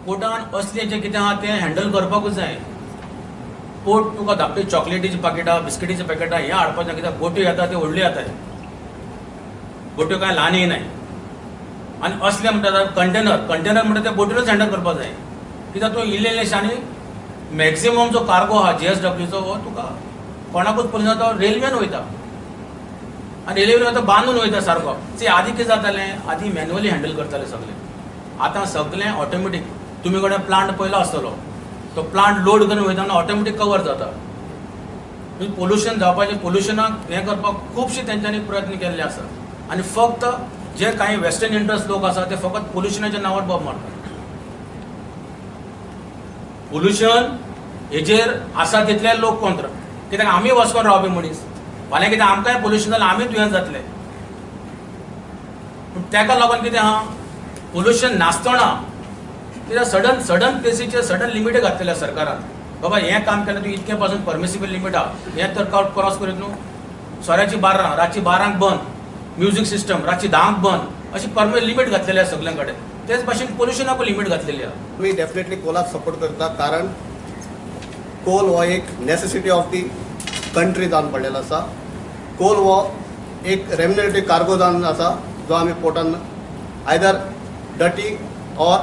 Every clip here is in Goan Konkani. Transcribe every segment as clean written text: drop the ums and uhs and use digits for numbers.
पोर्टान असलें जें कितें आहा तें हँडल करपाकूच जाय. पोर्ट तुका धाकटी चॉकलेटीची पाकेटां, बिस्किटीची पॅकेटां हें हाडपाचें, कित्याक बोट्यो येता त्यो व्हडल्यो येताय, बोट्यो कांय ल्हान येयनाय. आनी असलें म्हणटा कंटेनर, कंटेनर म्हणटा ते बोटीनूच हँडल करपाक जाय, कित्याक तूं इल्लें इल्लें आनी मॅक्सिमम जो कार्गो आहा GSWचो हो तुका कोणाकूच पळयना, तो रेल्वेन वयता आनी रेल्वेन वयता बांदून वयता सारको. सी आदी कितें जातालें, आदी मॅन्युअली हँडल करताले सगळें, आतां सगळें ऑटोमॅटीक. तुमी कडेन प्लांट पयलो आसतलो, तो प्लांट लोड करून वयता ऑटोमॅटीक कवर जाता. पोल्युशन जावपाचें, पोल्युशनाक हें करपाक खुबशे तेंच्यांनी प्रयत्न केल्ले आसा. आनी फक्त जे कांय वेस्टर्न इंट्रस्ट लोक आसा ते फकत पोल्युशनाच्या नांवार बोब मारतात. पोल्युशन हेजेर आसा तितले लोक कोंत्र, कित्याक आमी वचून रावपी मनीस, फाल्यां कितें आमकांय पोल्युशन जाल्यार आमी दुयेंस जातले. पूण ताका लागून कितें आहा, पोल्युशन नासतना कित्याक सडन सडन प्लेसीचेर सडन लिमिट घातलेले सरकारान. बाबा हें काम केलें तूं इतकें पासून परमिसिबल लिमीट आहा, हें तर क्रॉस करीत न्हू. सोऱ्याची 12, रातची 12 बंद, म्युजीक सिस्टम रातची 10 बंद, अशी परमे लिमीट घातलेली आसा सगल्यां कडेन. तेच भाशेन पोल्युशनाकूय लिमीट घातलेली आहा. आमी डेफिनेटली कोलाक सपोर्ट करता, कारण कोल हो एक नेसेसिटी ऑफ the country जावन पडलेलो आसा. कोल हो एक रेम्युनरेटिव कार्गो जावन आसा जो आमी पोर्टान आयदर डटी ऑर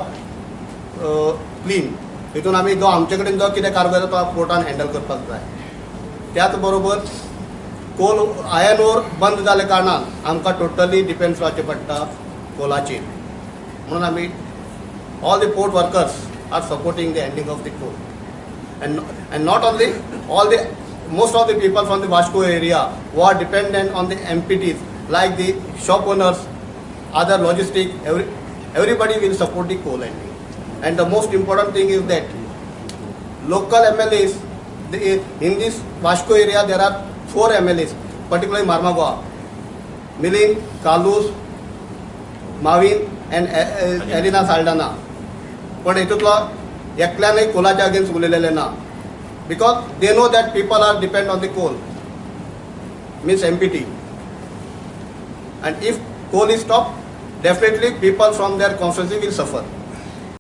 क्लीन हितून आमी जो आमचे कडेन जो कितें कार्गो येता तो पोर्टान हँडल करपाक जाय. त्याच बरोबर कोल आयर्न ओर बंद जाल्या कारणान आमकां टोटली डिपेंड्स रावचें पडटा कोलाचेर. म्हणून आमी all the port workers are supporting the ending of the coal. And not only all the most of the people from the Vasco area who are dependent on the MPTs like the shop owners, other logistic, everybody will support the coal ending. And the most important thing is that local MLAs, in this Vasco area there are 4 MLAs, particularly Marmagoa, Milind, Carlos, Mavin and Elena Saldana. पण हेतूंतलो एकल्यानूय कोलाच्या अगेन्स्ट उलयलेलें ना, because they know that people are depend on the coal, means MPT. And if coal is stop, definitely people from their constituency will suffer.